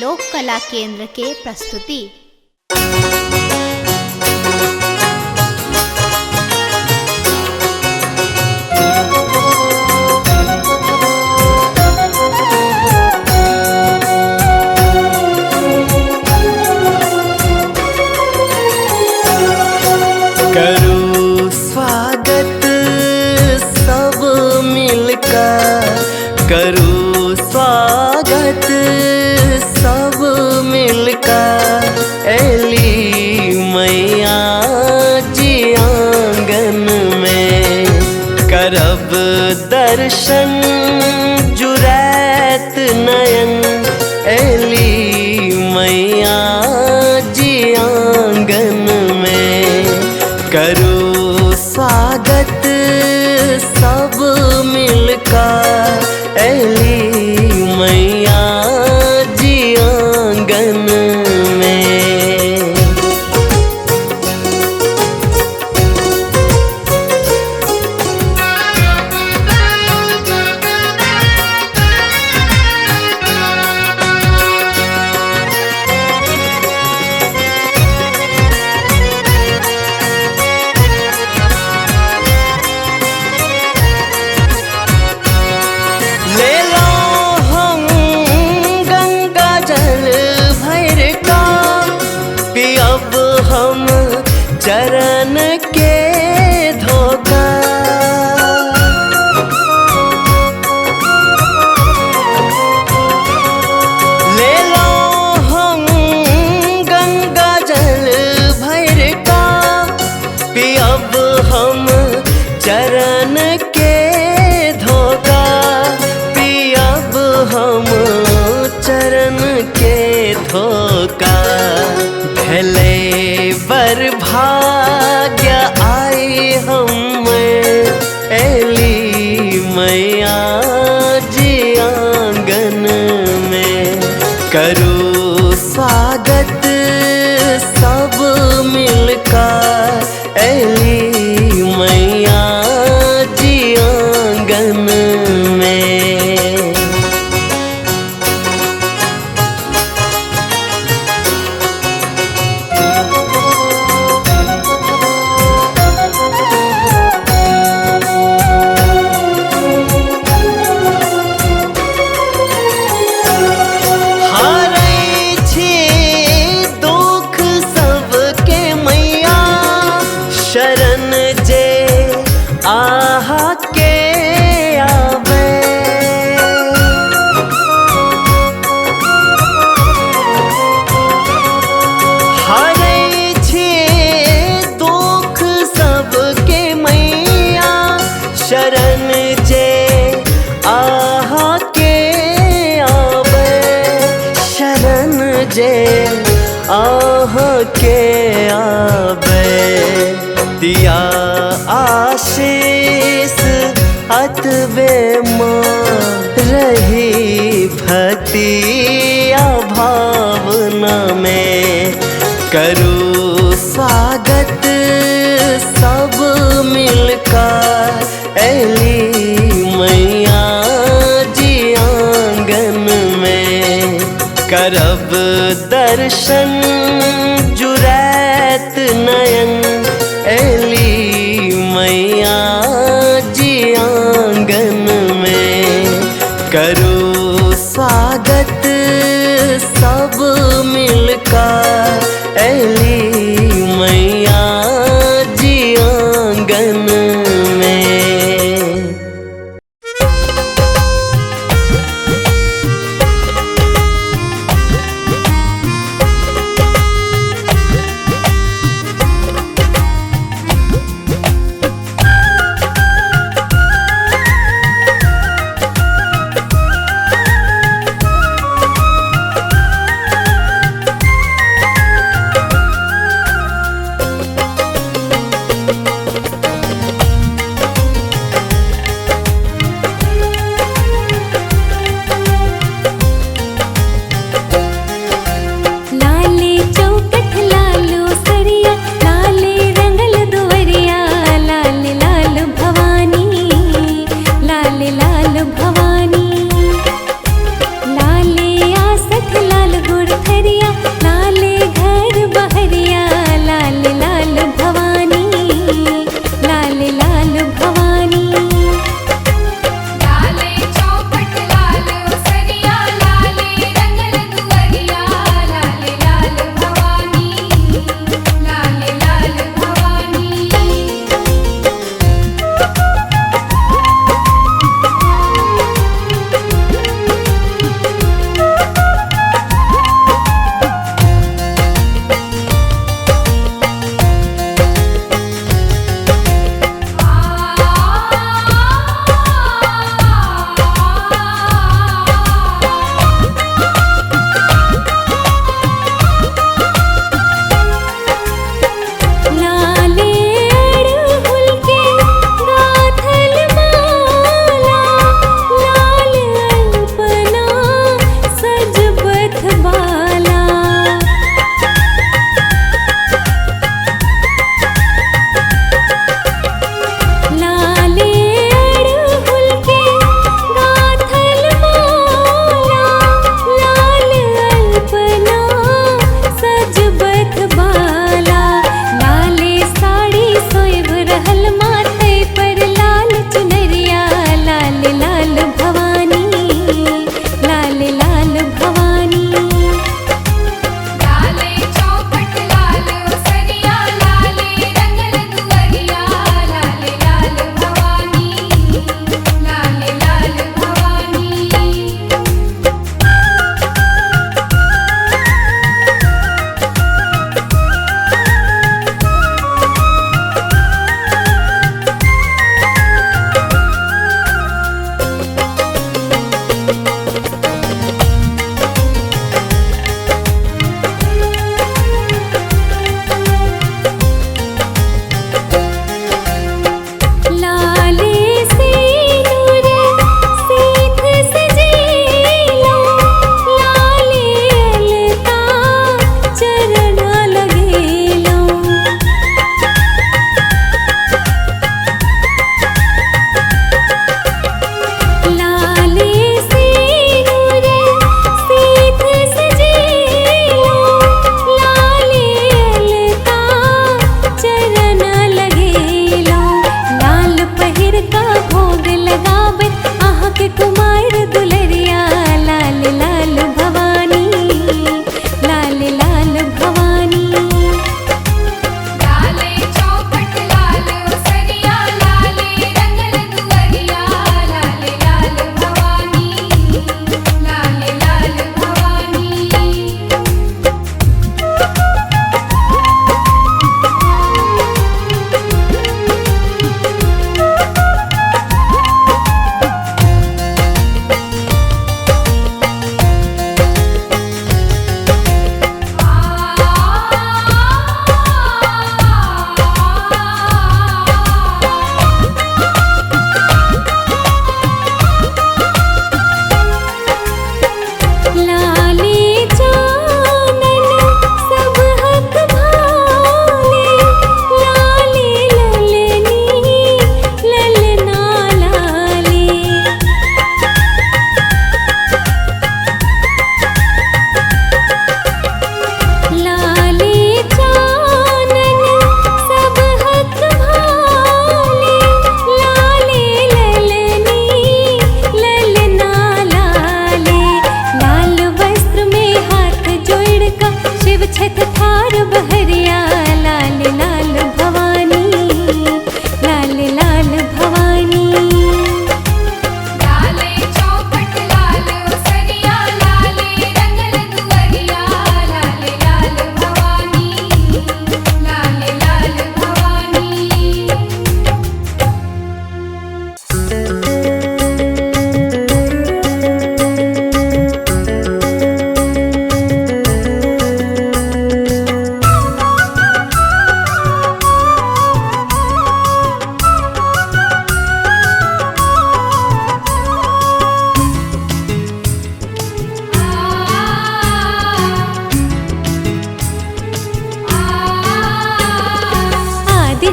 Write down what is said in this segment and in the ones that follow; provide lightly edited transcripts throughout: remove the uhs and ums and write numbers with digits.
लोक कला केंद्र के प्रस्तुति। करू स्वागत सब मिलकर, करू स्वागत सब मिलकर, एली मैया जी आंगन में। करब दर्शन जुरैत नयन, एली मैया जी आंगन में। करू स्वागत सब मिलकर, एली मैया जी आंगन में। ले लो हम गंगा जल भर का, पियब हम चरण के धोखा। ले लो हम गंगा जल भर का, पियब हम चरण के धोखा, पियब हम चरण के धोखा। भले बरभाग्य आए हम, एली मैया जी आंगन में। करू स्वागत सब मिलकर, एली मैया जी आंगन में। हारै छी दुख सबके मैया, शरण जे आहा के आवे। हारै छी दुख सबके मैया, शरण जे आहा के आवे, शरण जे आहा के आवे। दिया आशीष अतबे माँ, रही भक्ति भावना में। करू स्वागत सब मिलकर, एली मैया जी आंगन में। करब दर्शन जुरैत नयन, एली मैया जी आंगन में। करू स्वागत सब मिलकर, एली मैया जी आंगन में।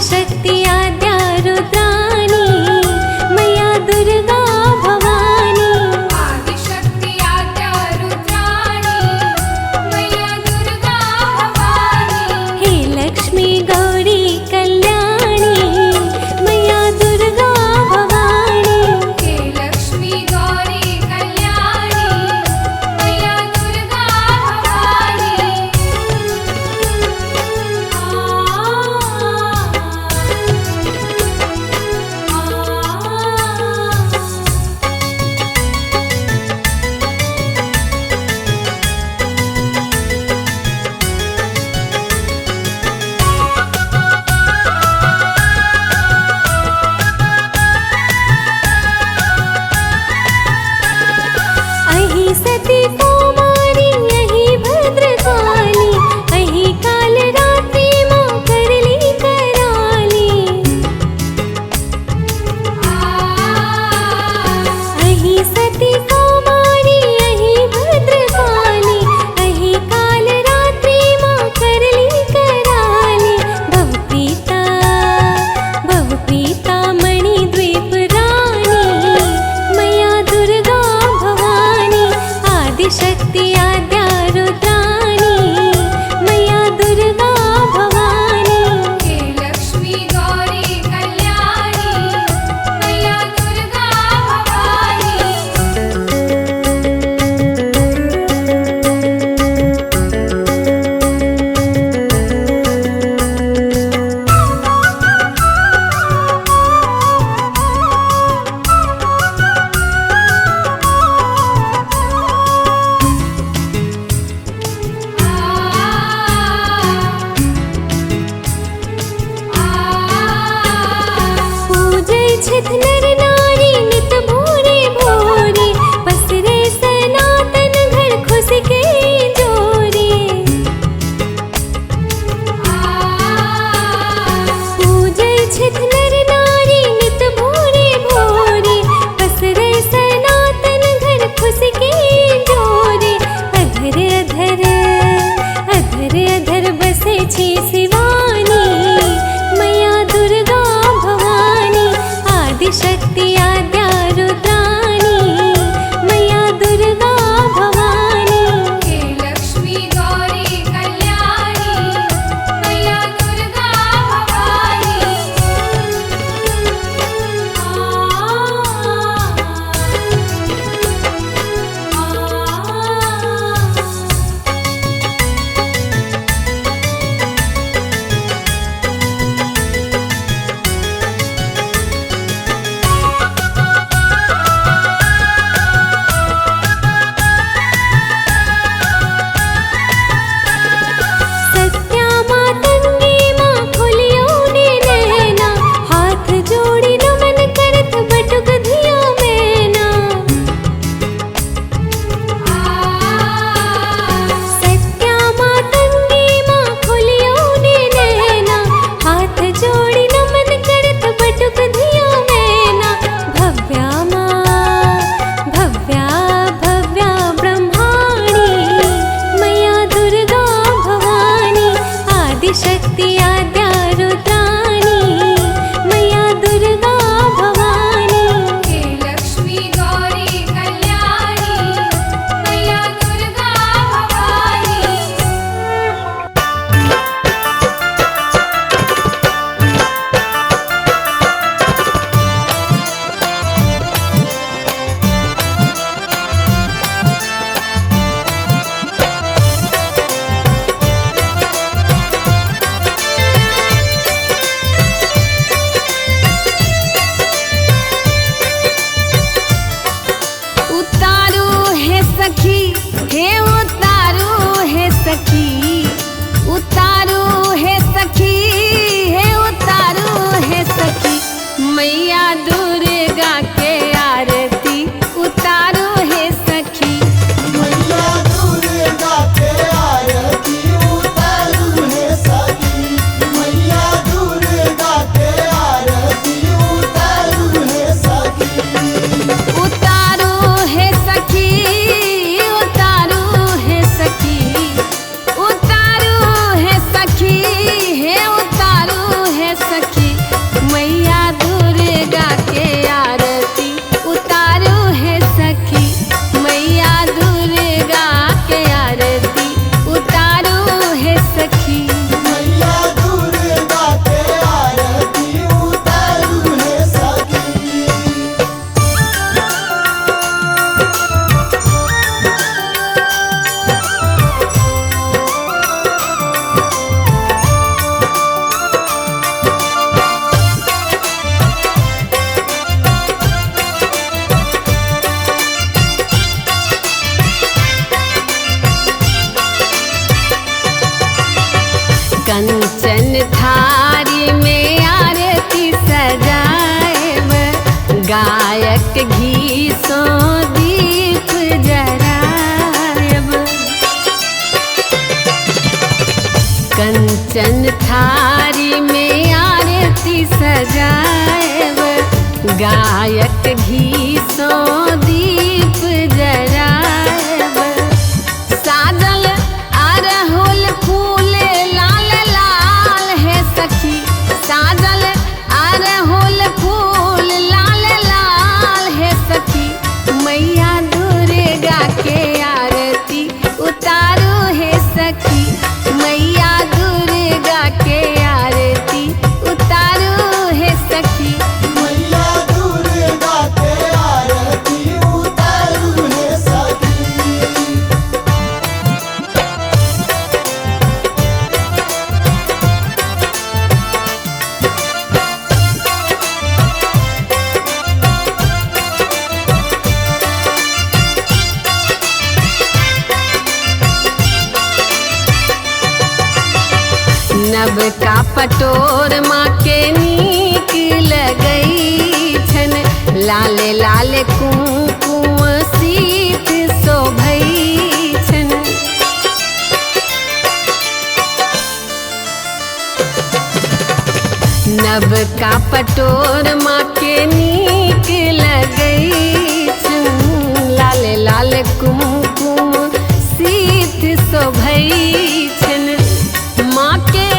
आदिशक्ति आद्या रुद्राणी मैया दुर्गा भवानी। आदिशक्ति आद्या रुद्राणी मैया दुर्गा भवानी। हे लक्ष्मी गौरी कल्याणी मैया दुर्गा भवानी। हे लक्ष्मी गौरी कल्याणी मैया दुर्गा भवानी। अहि सती कुमारी अहि भद्रकाली अहि काल रात्रि माँ करली कराली। अहि सती कुमारी अहि भद्रकाली अहि काल रात्रि माँ करली कराली। भवप्रीता भवप्रीता मणिद्वीप रानी मैया दुर्गा भवानी। आदिशक्ति नबका पटोर माँ के नीक लगै छन, लाल लाल कुमकुम सीत शोभै छन। नबका पटोर माँ के नीक लगै छन, लाल लाल कुमकुम सीत शोभै छन। माँ के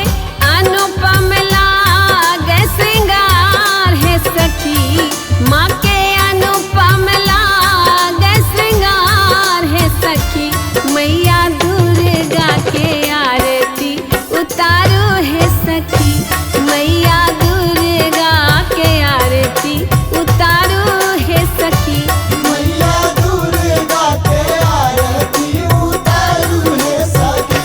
अनुपम लागे श्रृंगार हे सखी, माँ के अनुपम लागे श्रृंगार हे सखी। मैया दुर्गा के आरती उतारो हे सखी, मैया दुर्गा के आरती उतारो हे सखी। मैया दुर्गा के आरती उतारू हे सखी।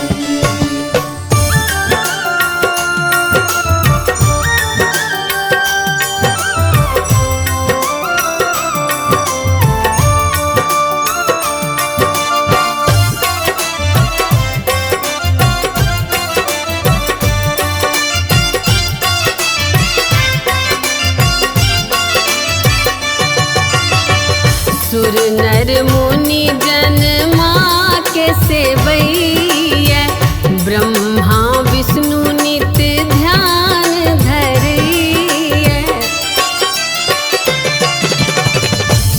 सुर नर मुनि जन माँ के सेवैया, ब्रह्मा विष्णु नित ध्यान धरैया।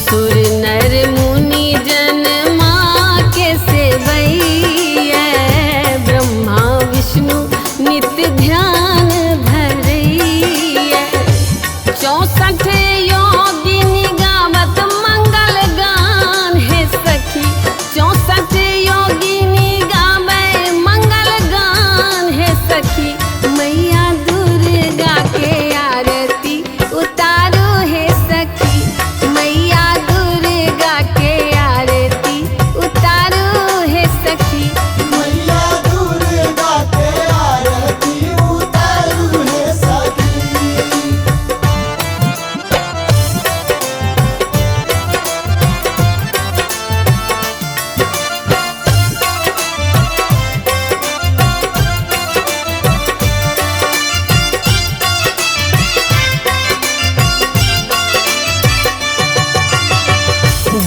सुर नर मुनि जन माँ के सेवैया, ब्रह्मा विष्णु नित ध्यान धरैया। 64 योगिनी गावत मंगल गान हे सखी, 64 योगिनी गावे मंगल गान हे सखी। मैया दुर्गा के आरती उतारो हे सखी, मैया दुर्गा के आरती उतारो हे सखी। मैया दुर्गा के आरती उतारू हे सखी।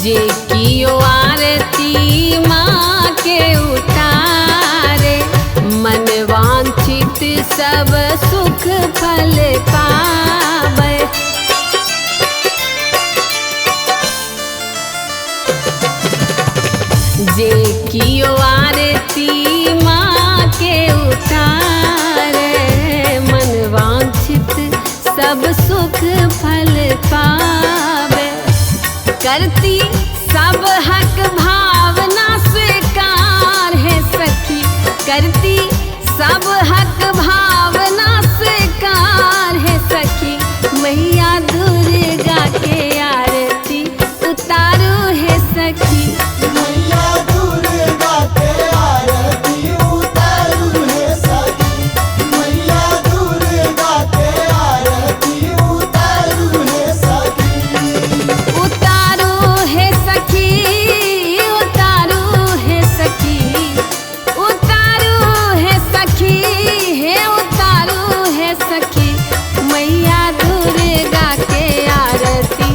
जे कियो आरती माँ के उतारे, मन वांछित सब सुख फल पावे। जे कियो आरती माँ के उतारे, मन वांछित सब सुख फल पावे। करती सब हक भावना स्वीकार है सखी, करती सब हक भावना स्वीकार है सखी। मैया दुर्गा के आरती उतारो हे सखी, मैया दुर्गा के आरती उतारू हे सखी। मैया दुर्गा के आरती उतारू हे सखी। उतारो हे सखी, उतारो हे सखी, उतारो हे सखी, हे उतारो हे सखी। मैया दुर्गा के आरती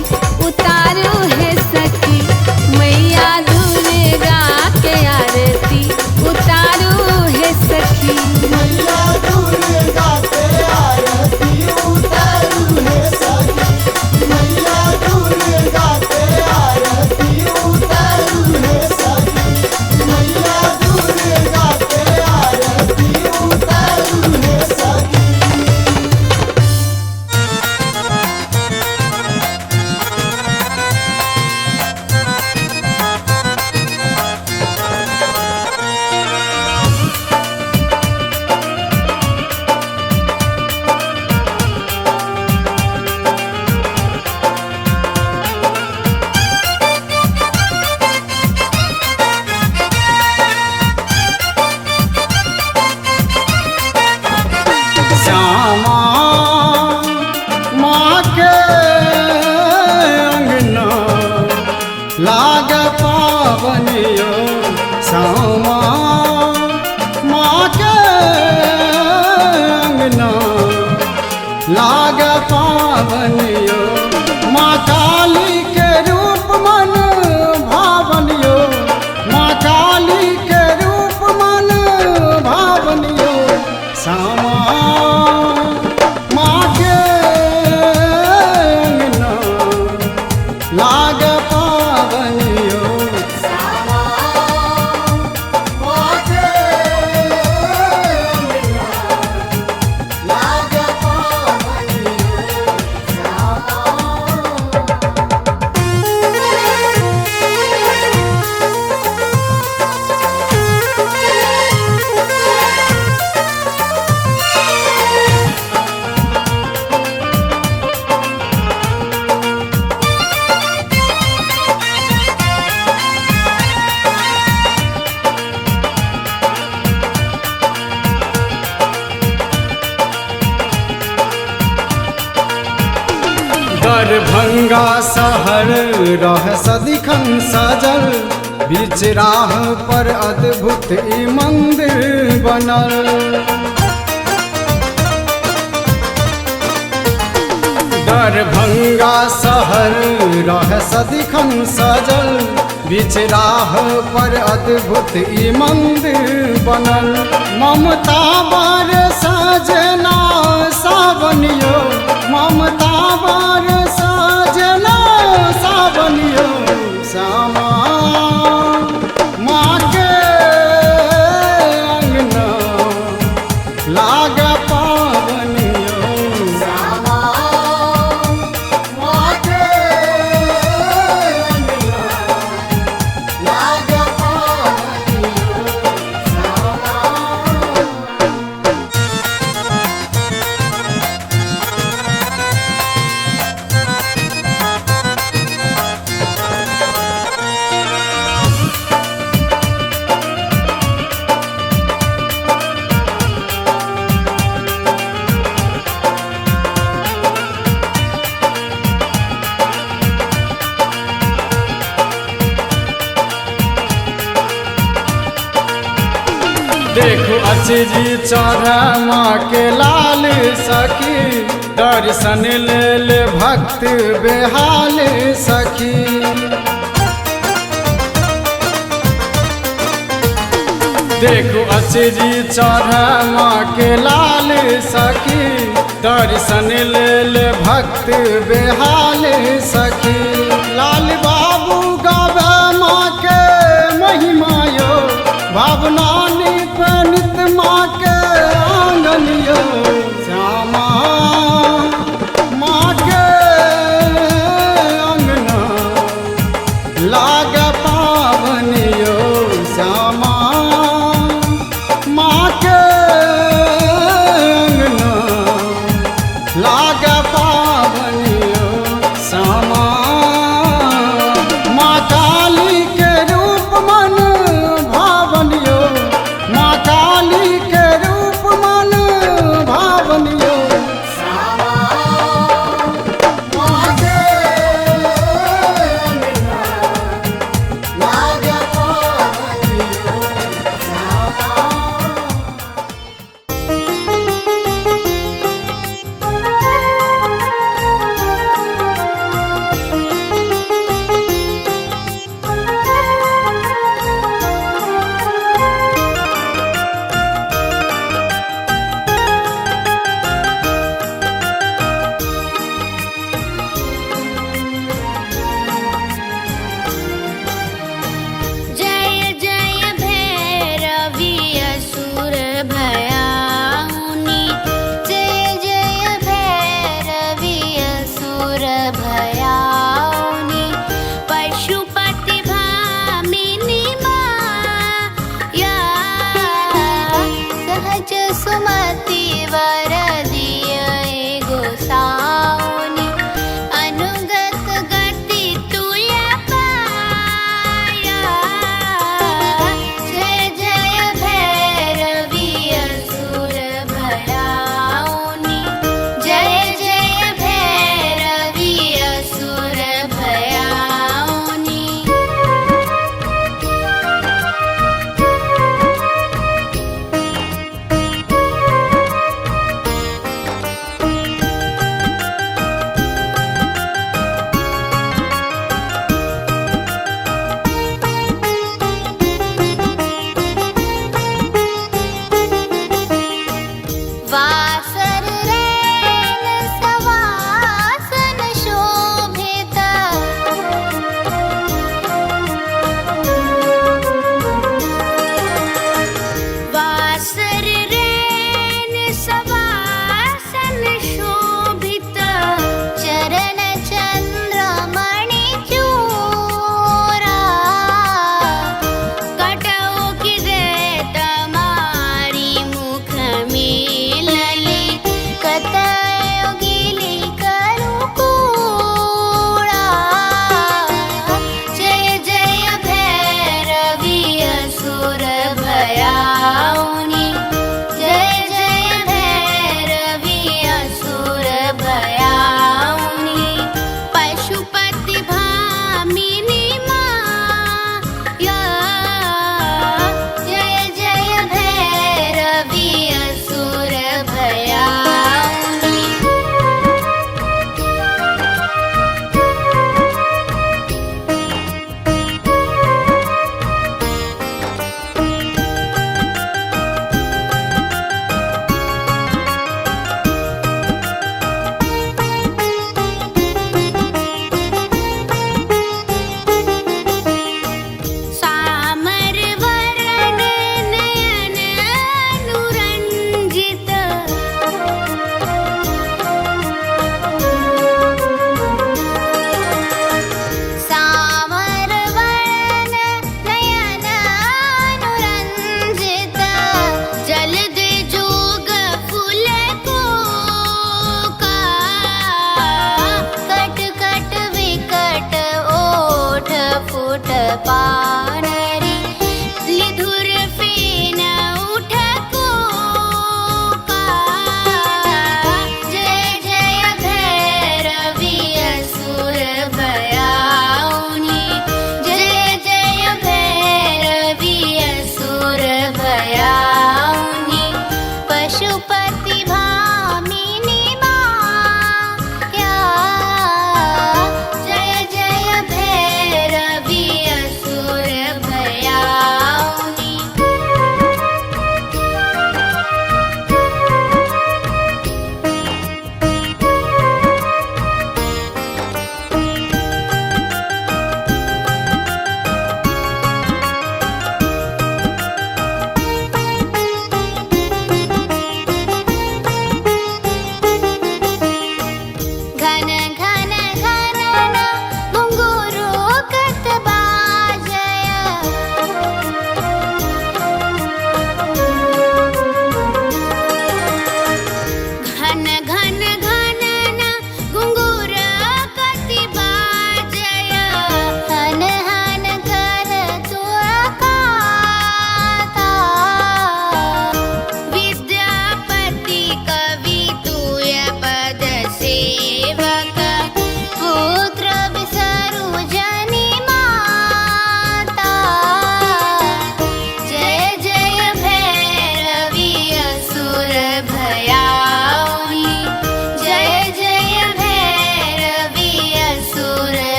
उतारो हे सखी, मैया दुर्गा के आरती उतारो हे सखी। मैया दुर्गा के आरती उतारू हे सखी। मैया दुर्गा के आरती उतारू हे सखी। मैया दुर्गा के आरती उतारू हे सखी। श्यामा माँ के अंगना लाग पावनियो, श्यामा माँ के दरभंगा शहर रह सदिखन सजल, बीच राह पर अद्भुत ई मंदिर बनल। दरभंगा शहर रह सदिखन सजल, बीच राह पर अद्भुत ई मंदिर बनल। ममता बर सजना सावनियो, ममता बर सजना सावनियो, श्यामा माँ के अंगना लाग पावनियो, श्यामा माँ के अंगना लाग पावनियो, श्यामा। देखो अचरी चढ़ा माँ के लाल सखी, दर्शन लेल भक्त बेहाल सखी। देखो अचरी चढ़ा माँ के लाल सखी, दर्शन लेल भक्त बेहाल सखी। लाल बाबू गावे माँ के महिमा यो, भावना नित माँ के आंगन यो, श्यामा माँ के अंगना लाग पावन यो, श्यामा माँ के अंगना लाग पावन यो, श्यामा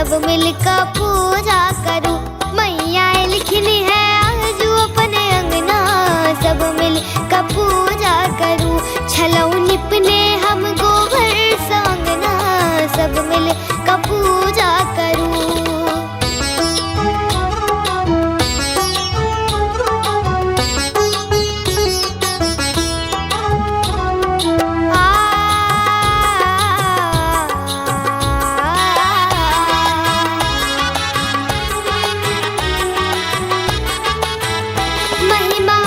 सब मिलकर पूजा करू। मैया एलखिन है आजू अपन अंगना, सब मिलकर पूजा करू। छलौ निपने हम गोबर संगना, सब मिलकर पूजा करू। महिमा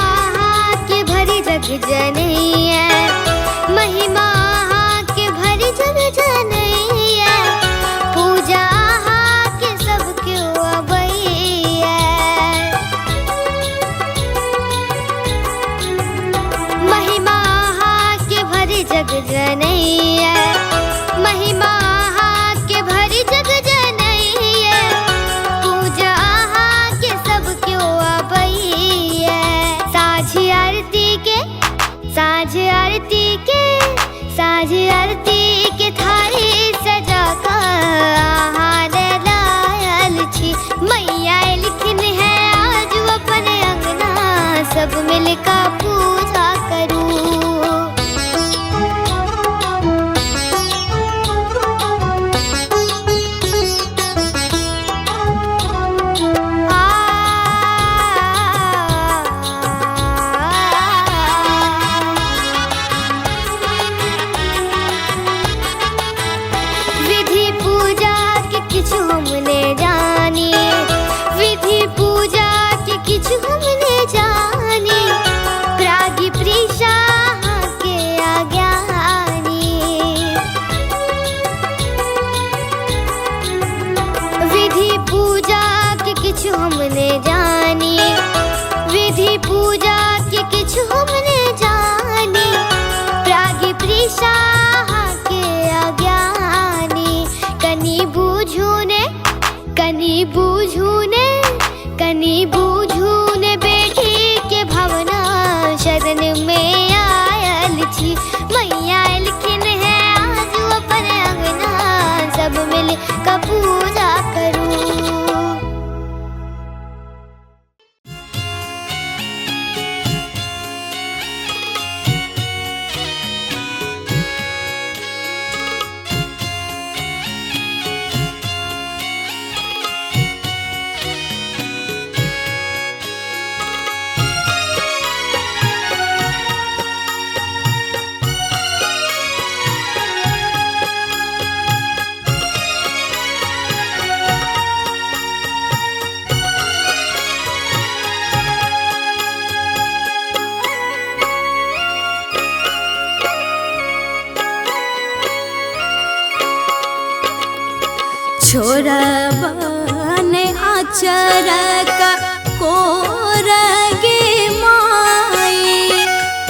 के भरी जग जनैया, महिमा के भरी जग जनैया, पूजा के सब क्यों अबैया। महिमा के भरी जग जनैया, महिमा के भरी जग जनैया, पूजा के सब क्यों अबैया। साझी आरती के, साझ आरती के, साझ आरती के थाली सजा का आहार लायल छी। मैया एलखिन है आज अपन अंगना, सब मिलकर पूजा करू। विधि पूजा के किछु हमने जानी, विधि पूजा के किछु हमने जानी, प्रागी प्रीशा के अज्ञानी। विधि पूजा के किछु हमने जानी, विधि पूजा के किछु हमने जानी, प्रागी प्रीशा के अज्ञानी। कनी बूझू ने, कनी बूझू ने, कनी बूझू ने बेटी के भावना, शरण में आयल छी। मैया एलखिन है आज अपन अंगना, सब मिल का पूजा करू। छोरबन आचरक कोरगे माई,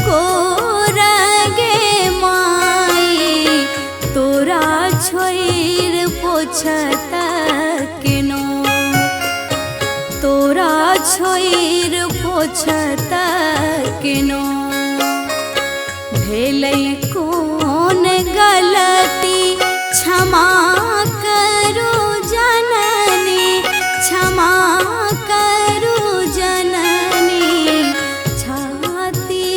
कोरगे माई, तोरा छोइर पोछत केनो, तोरा छोइर पोछत केनो। भेलै कोन गलती क्षमा करू जननी, क्षमा करू जननी, छाती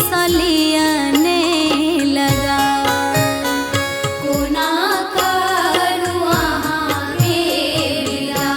सलियने लगा। कोना करू अहाँके विदाई।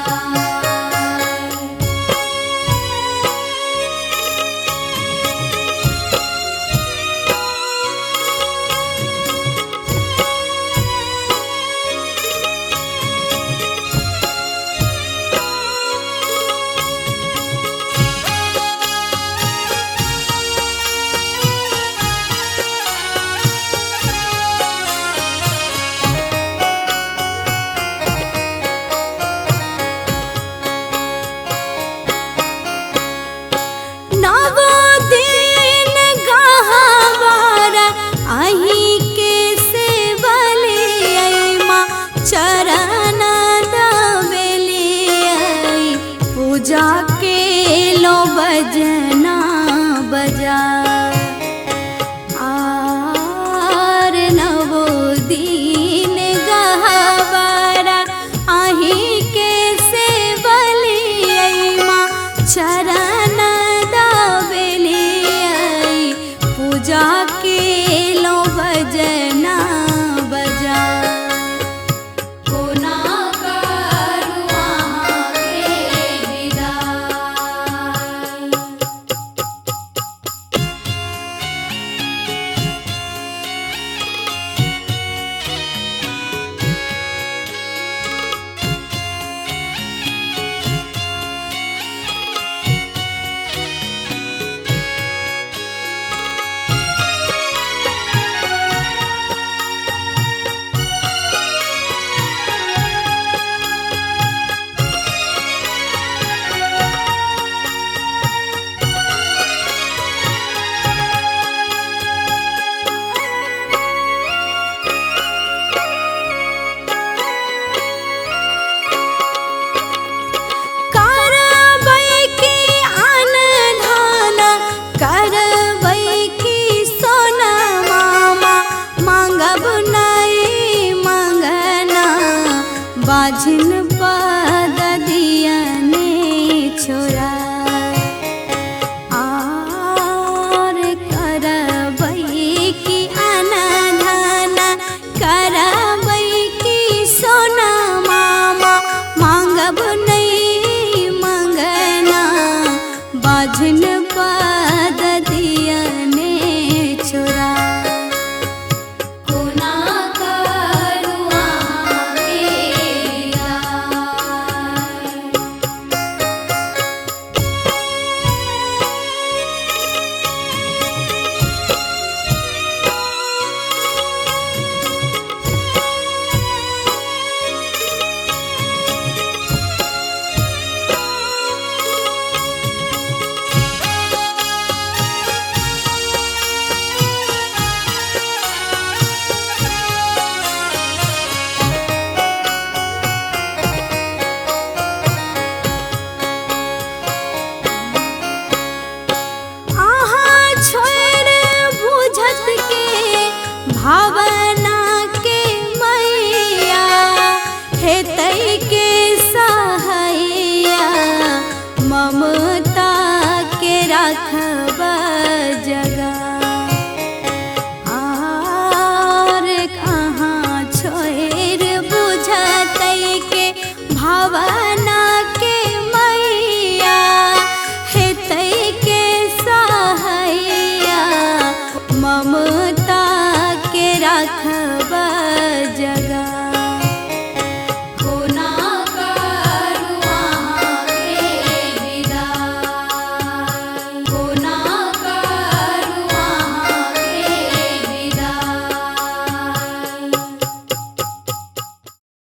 सब।